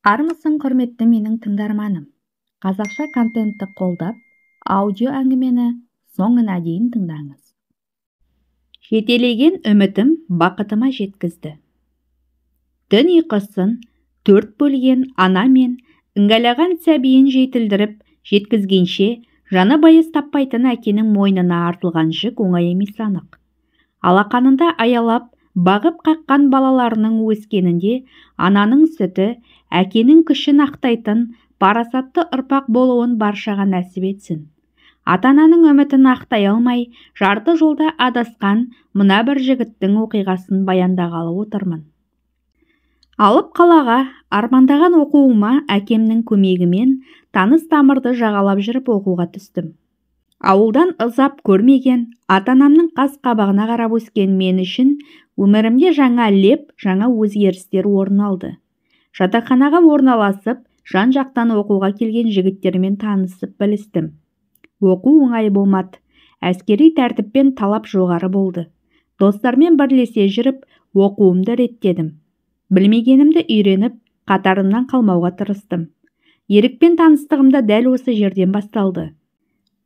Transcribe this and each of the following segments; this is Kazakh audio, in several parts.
Армысың, құрметті менің тыңдарманым! Қазақша контентті қолдап, аудио әңгімені соңына дейін тыңдаңыз. Жетелеген үмітім бақытыма жеткізді. Түн ұйқысын төрт бөлген ана мен іңгәлаған сәбиін жетілдіріп жеткізгенше жаны байыз таппайтын әкенің мойнына артылған жүк оңай емес анық. Алақанында аялап, бағып қаққан балаларының өскенінде ананың сүті, әкенің күшін ақтайтын парасатты ұрпақ болуын баршаға нәсіп етсін. Ата-ананың үмітін ақтай алмай, жарты жолда адасқан мына бір жігіттің оқиғасын баяндағалы отырмын. Алып қалаға армандаған оқуыма әкемнің көмегімен таныс тамырды жағалап жүріп оқуға түстім. Ауылдан ызап көрмеген, ата-анамның қас қабағына қарап өскен мен үшін өмірімде жаңа леп, жаңа өзгерістер орын алды. Жатақханаға орналасып, жан-жақтан оқуға келген жігіттермен танысып білістім. Оқу оңай болмады, әскери тәртіппен талап жоғары болды. Достармен бірлесе жүріп, оқуымды реттедім. Білмегенімді үйреніп, қатарымнан қалмауға тырыстым. Ерікпен таныстығым да дәл осы жерден басталды.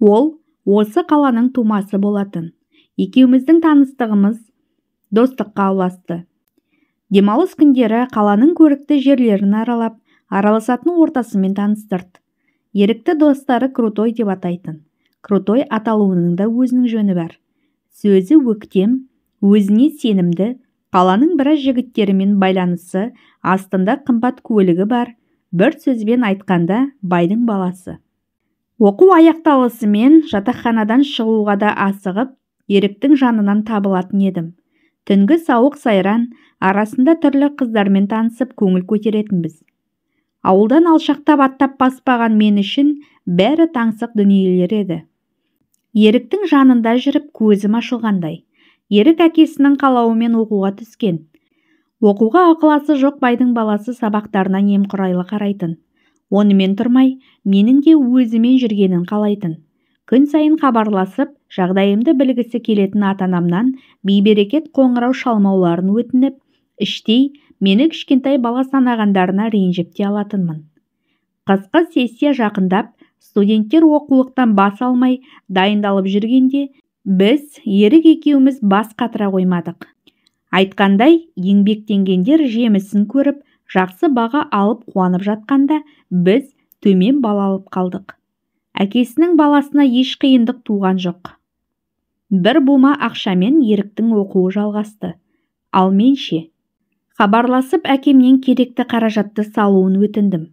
Ол осы қаланың тумасы болатын. Екеуміздің таныстығымыз достыққа ұласты. Демалыс күндері қаланың көрікті жерлерін аралап, араласатын ортасымен таныстырды. Ерікті достары Крутой деп атайтын. Крутой аталуының да өзінің жөні бар. Сөзі өктем, өзіне сенімді, қаланың біраз жігіттерімен байланысы, астында қымбат көлігі бар, бір сөзбен айтқанда байдың баласы. Оқу аяқталысымен жатақханадан шығуға да асығып, Еріктің жанынан табылатын едім. Түнгі сауық сайран, арасында түрлі қыздармен танысып көңіл көтеретінбіз. Ауылдан алшақтап аттап баспаған мен үшін бәрі таңсық дүниелер еді. Еріктің жанында жүріп көзім ашылғандай. Ерік әкесінің қалауымен оқуға түскен. Оқуға ықыласы жоқ байдың баласы сабақтарына немқұрайлы қарайтын. Онымен тұрмай, менің де өзімен жүргенін қалайтын. Күн сайын хабарласып, жағдайымды білгісі келетін ата-анамнан бейберекет қоңырау шалмауларын өтініп, іштей мені кішкентай бала санағандарына ренжіп те алатынмын. Қысқы сессия жақындап, студенттер оқулықтан бас алмай дайындалып жүргенде, біз Ерік екеуміз бас қатыра қоймадық. Айтқандай, еңбектенгендер жемісін көріп, жақсы баға алып қуанып жатқанда, біз төмен бал алып қалдық. Әкесінің баласына еш қиындық туған жоқ. Бір бума ақшамен Еріктің оқуы жалғасты. Ал мен ше? Хабарласып әкемнен керекті қаражатты салуын өтіндім.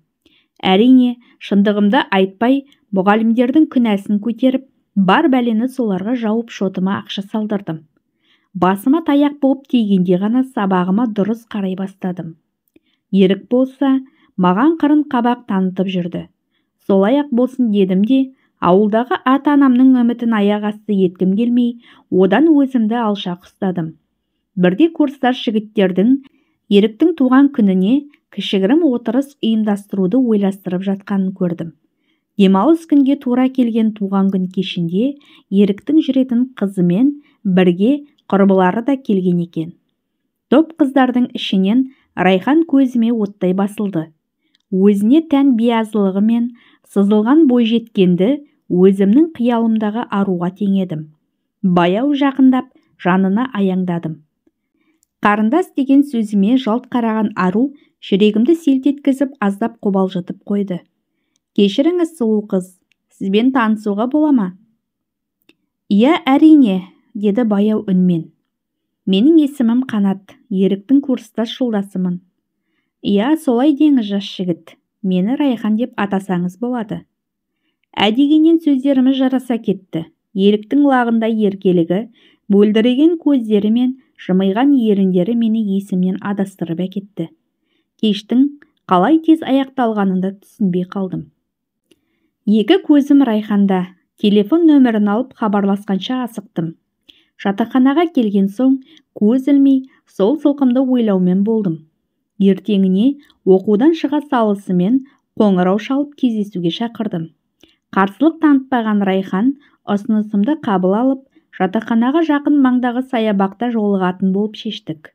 Әрине, шындығымды айтпай, мұғалімдердің күнәсін көтеріп, бар бәлені соларға жауып шотыма ақша салдырдым. Басыма таяқ болып тигенде ғана сабағыма дұрыс қарай бастадым. Ерік болса, маған қырын қабақ танытып жүрді. Солай-ақ болсын дедім де, ауылдағы ата-анамның үмітін аяқ асты еткім келмей, одан өзімді алшақ ұстадым. Бірде курстас жігіттердің Еріктің туған күніне кішігірім отырыс ұйымдастыруды ойластырып жатқанын көрдім. Демалыс күнге тура келген туған күн кешінде Еріктің жүретін қызымен бірге құрбылары да келген екен. Топ қыздардың ішінен Райхан көзіме оттай басылды. Өзіне тән биязылығы мен сызылған бойжеткенді өзімнің қиялымдағы аруға теңедім. Баяу жақындап, жанына аяңдадым. Қарындас деген сөзіме жалт қараған ару жүрегімді селт еткізіп аздап қобалжытып қойды. Кешіріңіз, сұлу қыз, сізбен танысуға бола ма? Иә, әрине, деді баяу үнмен. Менің есімім Қанат, Еріктің курстас жолдасымын. Иә, солай деңіз, жас жігіт, мені Райхан деп атасаңыз болады. Ә дегеннен сөздеріміз жараса кетті. Еріктің лағындай еркелігі, мөлдіреген көздері мен жымиған еріндері мені есімнен адастырып әкетті. Кештің қалай тез аяқталғанын да түсінбей қалдым. Екі көзім Райханда, телефон нөмірін алып хабарласқанша асықтым. Жатақханаға келген соң көз ілмей сол сылқымды ойлаумен болдым. Ертеңіне оқудан шыға салысымен қоңырау шалып кездесуге шақырдым. Қарсылық танытпаған Райхан ұсынысымды қабыл алып, жатақханаға жақын маңдағы саябақта жолығатын болып шештік.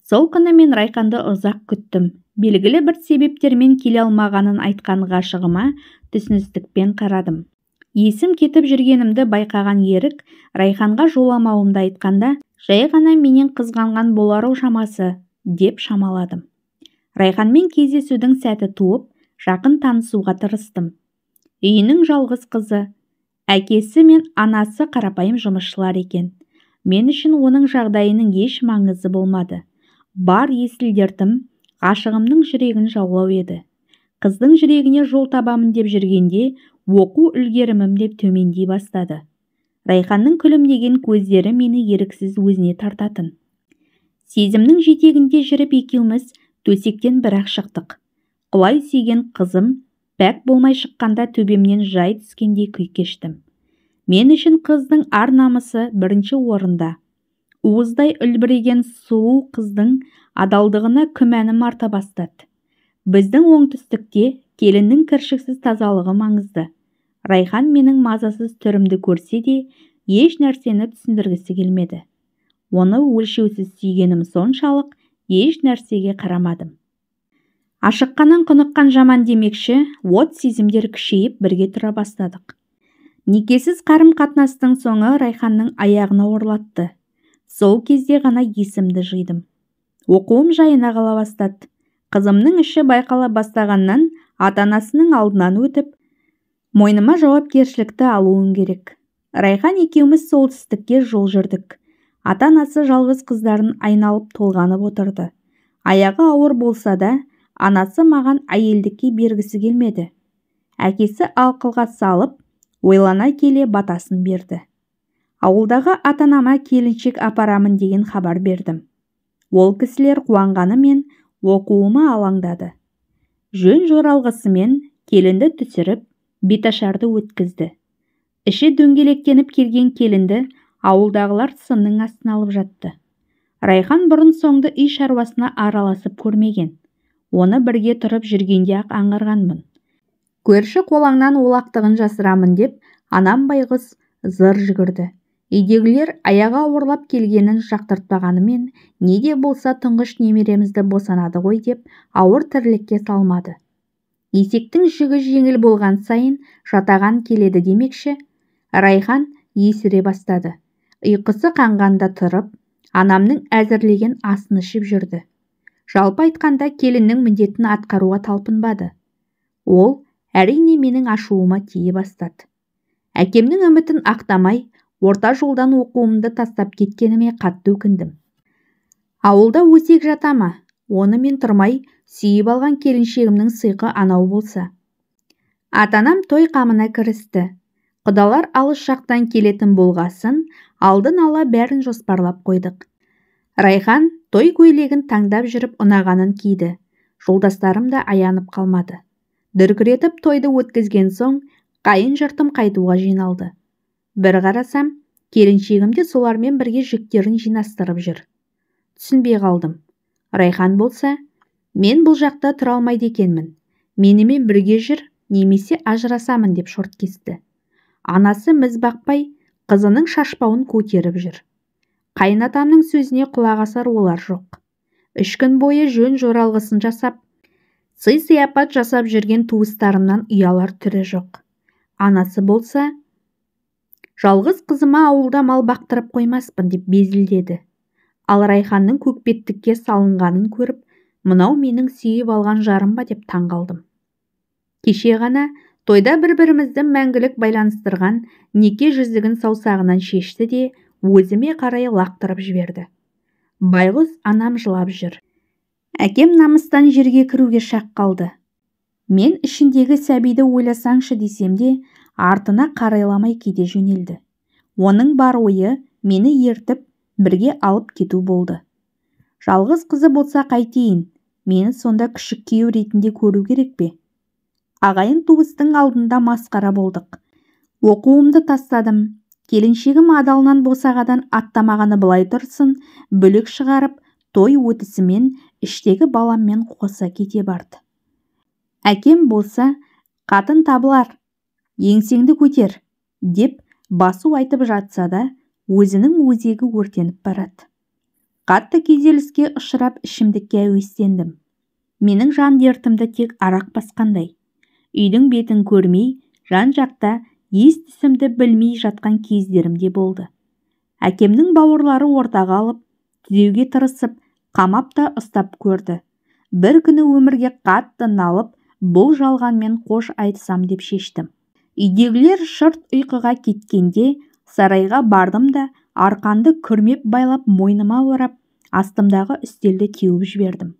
Сол күні мен Райханды ұзақ күттім. Белгілі бір себептермен келе алмағанын айтқан ғашығыма түсіністікпен қарадым. Есім кетіп жүргенімді байқаған Ерік Райханға жоламауымды айтқанда, жай ғана менен қызғанған болар-ау шамасы деп шамаладым. Райханмен кездесудің сәті туып, жақын танысуға тырыстым. Үйінің жалғыз қызы, әкесі мен анасы қарапайым жұмысшылар екен. Мен үшін оның жағдайының еш маңызы болмады. Бар есіл дертім ғашығымның жүрегін жаулау еді. Қыздың жүрегіне жол табамын деп жүргенде оқу үлгерімім деп төмендей бастады. Райханның күлімдеген көздері мені еріксіз өзіне тартатын. Сезімнің жетегінде жүріп екеуміз төсектен бірақ шықтық. Құлай сүйген қызым пәк болмай шыққанда төбемнен жай түскендей күй кештім. Мен үшін қыздың ар-намысы бірінші орында. Уыздай үлбіреген сұлу қыздың адалдығына күмәнім арта бастады. Біздің оңтүстікте келіннің кіршіксіз тазалығы маңызды. Райхан менің мазасыз түрімді көрсе де, еш нәрсені түсіндіргісі келмеді. Оны өлшеусіз сүйгенім соншалық, еш нәрсеге қарамадым. Ашыққаннан құныққан жаман демекші, от сезімдер күшейіп бірге тұра бастадық. Некесіз қарым-қатынастың соңы Райханның аяғына орлатты. Сол кезде ғана есімді жидым. Оқуым жайына қала бастады. Қызымның іші байқала бастағаннан ата-анасының алдынан өтіп, мойныма жауапкершілікті алуым керек. Райхан екеуміз солтүстікке жол жүрдік. Ата-анасы жалғыз қыздарын айналып толғанып отырды. Аяғы ауыр болса да, анасы маған әйелдікке бергісі келмеді. Әкесі ақылға салып, ойлана келе батасын берді. Ауылдағы ата-анама келіншек апарамын деген хабар бердім. Ол кісілер қуанғанымен оқуыма алаңдады. Жөн жоралғысымен келінді түсіріп, беташарды өткізді. Іші дөңгелектеніп келген келінді ауылдағылар сынның астына алып жатты. Райхан бұрын соңды үй шаруасына араласып көрмеген. Оны бірге тұрып жүргенде-ақ аңғарғанмын. Көрші қолаңнан олақтығын жасырамын деп анам байғұс зыр жүгірді. Үйдегілер аяғы ауырлап келгенін жақтыртпағанымен, не де болса тұңғыш немеремізді босанады ғой деп ауыр тірлікке салмады. Есектің жүгі жеңіл болған сайын жатаған келеді демекші, Райхан есіре бастады. Ұйқысы қанғанда тұрып, анамның әзірлеген асын ішіп жүрді. Жалпы айтқанда келіннің міндетін атқаруға талпынбады. Ол әрине менің ашуыма тие бастады. Әкемнің үмітін ақтамай, орта жолдан оқуымды тастап кеткеніме қатты өкіндім. Ауылда өсек жата ма, оны мен тұрмай, сүйіп алған келіншегімнің сыйқы анау болса. Ата-анам той қамына кірісті. Құдалар алыс жақтан келетін болғасын, алдын ала бәрін жоспарлап қойдық. Райхан той көйлегін таңдап жүріп ұнағанын киді. Жолдастарым да аянып қалмады. Дүркіретіп тойды өткізген соң, қайын жұртым қайтуға жиналды. Бір қарасам, келіншегім де солармен бірге жүктерін жинастырып жүр. Түсінбей қалдым. Райхан болса, мен бұл жақта тұра алмайды екенмін. Менімен бірге жүр, немесе ажырасамын деп шорт кесті. Анасы міз бақпай, қызының шашпауын көтеріп жүр. Қайынатамның сөзіне құлақ асар олар жоқ. 3 күн бойы жөн жоралғысын жасап, сый-сияпат жасап жүрген туыстарымнан ұялар түрі жоқ. Анасы болса, жалғыз қызыма ауылда мал бақтырып қоймаспын деп безілдеді. Ал Райханның көкбеттікке салынғанын көріп, мынау менің сүйіп алған жарым ба деп таң қалдым. Кеше ғана тойда бір-бірімізді мәңгілік байланыстырған неке жүзігін саусағынан шешті де, өзіме қарай лақтырып жіберді. Байғұс анам жылап жүр. Әкем намыстан жерге кіруге шақ қалды. Мен ішіндегі сәбиді ойласаңшы десем де, артына қарайламай кете жөнелді. Оның бар ойы мені ертіп, бірге алып кету болды. Жалғыз қызы болса қайтейін, мені сонда күшік күйеу ретінде көру керек пе? Ағайын туыстың алдында масқара болдық. Оқуымды тастадым. Келіншегім адалынан босағадан аттамағаны былай тұрсын, бүлік шығарып, той өтісімен іштегі баламмен қоса кете барды. Әкем болса, қатын табылар, еңсеңді көтер, деп басу айтып жатса да, өзінің өзегі өртеніп барады. Қатты күйзеліске ұшырап ішімдікке әуестендім. Менің жан дертімді тек арақ басқандай. Үйдің бетін көрмей, жан-жақта ес-түсімді білмей жатқан кездерім де болды. Әкемнің бауырлары ортаға алып, түзеуге тырысып, қамап та ұстап көрді. Бір күні өмірге қатты налып, бұл жалғанмен қош айтсам деп шештім. Үйдегілер шырт ұйқыға кеткенде сарайға бардым да арқанды күрмеп байлап мойныма орап, астымдағы үстелді теуіп жібердім.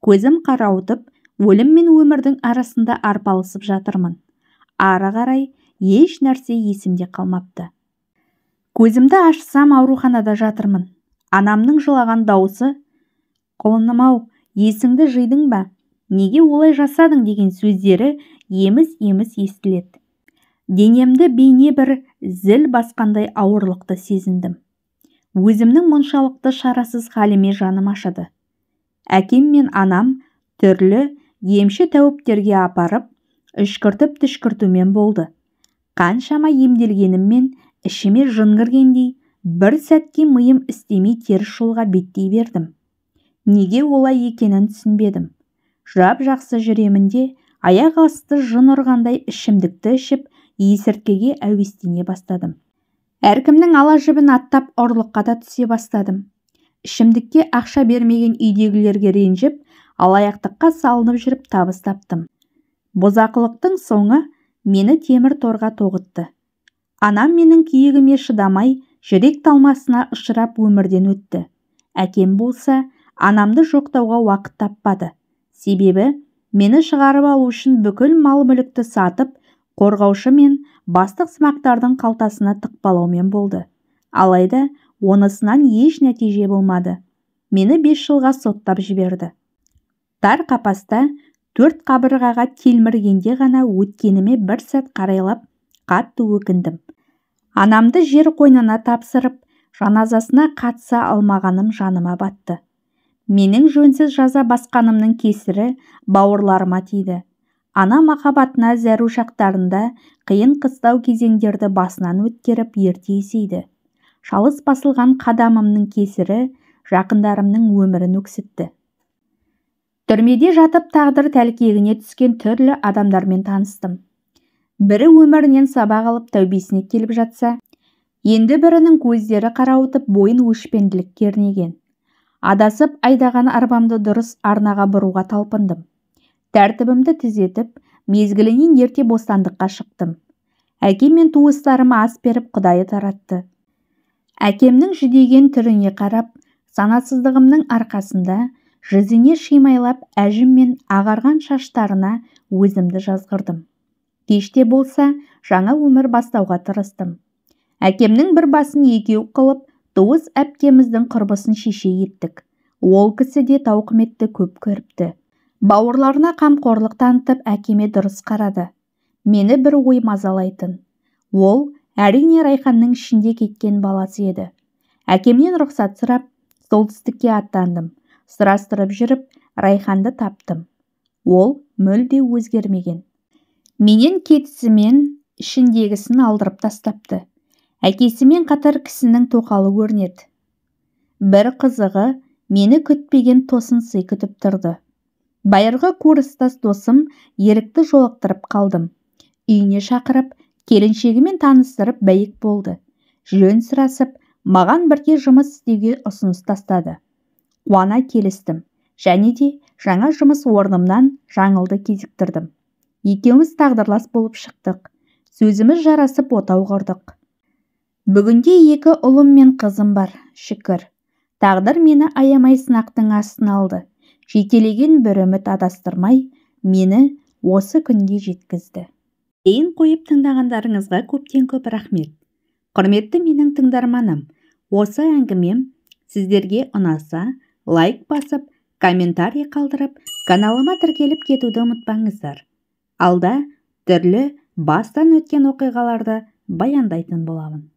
Көзім қарауытып, өлім мен өмірдің арасында арпалысып жатырмын. Ары қарай еш нәрсе есімде қалмапты. Көзімді ашсам, ауруханада жатырмын. Анамның жылаған дауысы, «Құлыным-ау, есіңді жидың ба? Неге олай жасадың?» деген сөздері еміс-еміс естіледі. Денемді бейне бір зіл басқандай ауырлықты сезіндім. Өзімнің мұншалықты шарасыз халіме жаным ашыды. Әкем мен анам түрлі емші тәуіптерге апарып, үшкіртіп-түшкіртумен болды. Қаншама емделгеніммен ішіме жын кіргендей, бір сәтке миым істемей теріс жолға беттей бердім. Неге олай екенін түсінбедім. Жап-жақсы жүремін де, аяқ асты жын ұрғандай ішімдікті ішіп, есірткіге әуестене бастадым. Әркімнің ала жібін аттап ұрлыққа да түсе бастадым. Ішімдікке ақша бермеген үйдегілерге ренжіп, алаяқтыққа салынып жүріп табыс таптым. Бұзақылықтың соңы мені темір торға тоғытты. Анам менің күйігіме шыдамай, жүрек талмасына ұшырап өмірден өтті. Әкем болса, анамды жоқтауға уақыт таппады. Себебі мені шығарып алу үшін бүкіл мал-мүлікті сатып, қорғаушы мен бастық сымақтардың қалтасына тықпалаумен болды. Алайда онысынан еш нәтиже болмады. Мені 5 жылға соттап жіберді. Тар қапаста 4 қабырғаға телміргенде ғана өткеніме бір сәт қарайлап, қатты өкіндім. Анамды жер қойнына тапсырып, жаназасына қатыса алмағаным жаныма батты. Менің жөнсіз жаза басқанымның кесірі бауырларыма тиді. Ана махаббатына зәру шақтарында қиын қыстау кезеңдерді басынан өткеріп ерте есейді. Шалыс басылған қадамымның кесірі жақындарымның өмірін өксітті. Түрмеде жатып тағдыр тәлкегіне түскен түрлі адамдармен таныстым. Бірі өмірінен сабақ алып тәубесіне келіп жатса, енді бірінің көздері қарауытып бойын өшпенділік кернеген. Адасып айдаған арбамды дұрыс арнаға бұруға талпындым. Тәртібімді түзетіп, мезгілінен ерте бостандыққа шықтым. Әкем мен туыстарыма ас беріп құдайы таратты. Әкемнің жүдеген түріне қарап, санасыздығымның арқасында жүзіне шимайлап әжім мен ағарған шаштарына өзімді жазғырдым. Кеште болса, жаңа өмір бастауға тырыстым. Әкемнің бір басын екеу қылып, туыс әпкеміздің құрбысын шеше еттік. Ол кісі де тауқыметті көп көріпті. Бауырларына қамқорлық танытып, әкеме дұрыс қарады. Мені бір ой мазалайтын. Ол әрине Райханның ішінде кеткен баласы еді. Әкемнен рұқсат сұрап, солтүстікке аттандым. Сұрастырып жүріп, Райханды таптым. Ол мүлде өзгермеген. Менен кетісімен ішіндегісін алдырып тастапты. Әкесімен қатар кісінің тоқалы көрінеді. Бір қызығы, мені күтпеген тосын сый күтіп тұрды. Байырғы курстас досым Ерікті жолықтырып қалдым. Үйіне шақырып, келіншегімен таныстырып бәйек болды. Жөн сұрасып, маған бірге жұмыс істеуге ұсыныс тастады. Қуана келістім. Және де жаңа жұмыс орнымнан Жаңылды кезіктірдім. Екеуміз тағдырлас болып шықтық. Сөзіміз жарасып отау құрдық. Бүгінде 2 ұлым мен қызым бар, шүкір. Тағдыр мені аямай сынақтың астына алды. Жетелеген бір үміт адастырмай, мені осы күнге жеткізді. Дейін қойып тыңдағандарыңызға көптен көп рахмет. Құрметті менің тыңдарманым, осы әңгімем сіздерге ұнаса, лайк басып, комментарий қалдырып, каналыма тіркеліп кетуді ұмытпаңыздар. Алда түрлі бастан өткен оқиғаларды баяндайтын боламын.